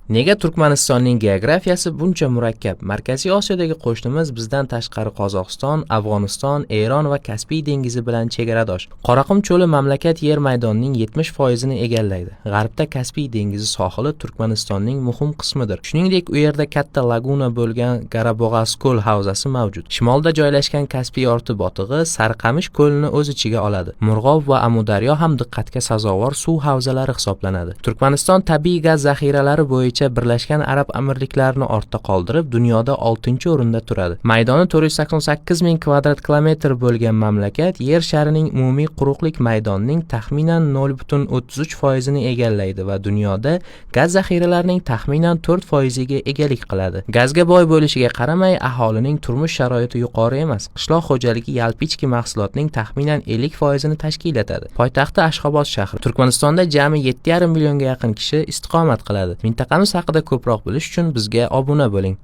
Nega Turkmanistonning geografiyasi buncha murakkab? Markaziy Osiyodagi qo'shnimiz bizdan tashqari Qozog'iston, Afg'oniston, Eron va Kaspiy dengizi bilan chegaradosh. Qoraqum cho'li mamlakat yer maydonining 70% ni egallaydi. G'arbda Kaspiy dengizi sohili Turkmanistonning muhim qismidir. Shuningdek, u yerda katta laguna bo'lgan Garabog'asko'l havzasi mavjud. Shimolda joylashgan Kaspiy orti botig'i Sariqamish ko'lini o'z ichiga oladi. Murg'ob va Amudaryo ham diqqatga sazovor suv havzalari hisoblanadi. Turkmaniston tabiiy gaz zaxiralari bo'yicha Birlashgan Arab Amirliklarini ortda qoldirib, dunyoda 6-o'rinda turadi. Maydoni 488 ming kvadrat kilometr bo'lgan mamlakat yer sharining umumiy quruqlik maydonining taxminan 0,33 foizini egallaydi va dunyoda gaz zaxiralarining taxminan 4 foiziga egalik qiladi. Gazga boy bo'lishiga qaramay, aholining turmush sharoiti yuqori emas. Qishloq xo'jaligi yalpi ichki mahsulotning taxminan 50 foizini tashkil etadi. Poytaxti Ashxobod shahri. Turkmanistonda jami 7,5 millionga yaqin kishi istiqomat qiladi. Mintaqamiz haqida ko'proq bilish uchun bizga obuna bo'ling.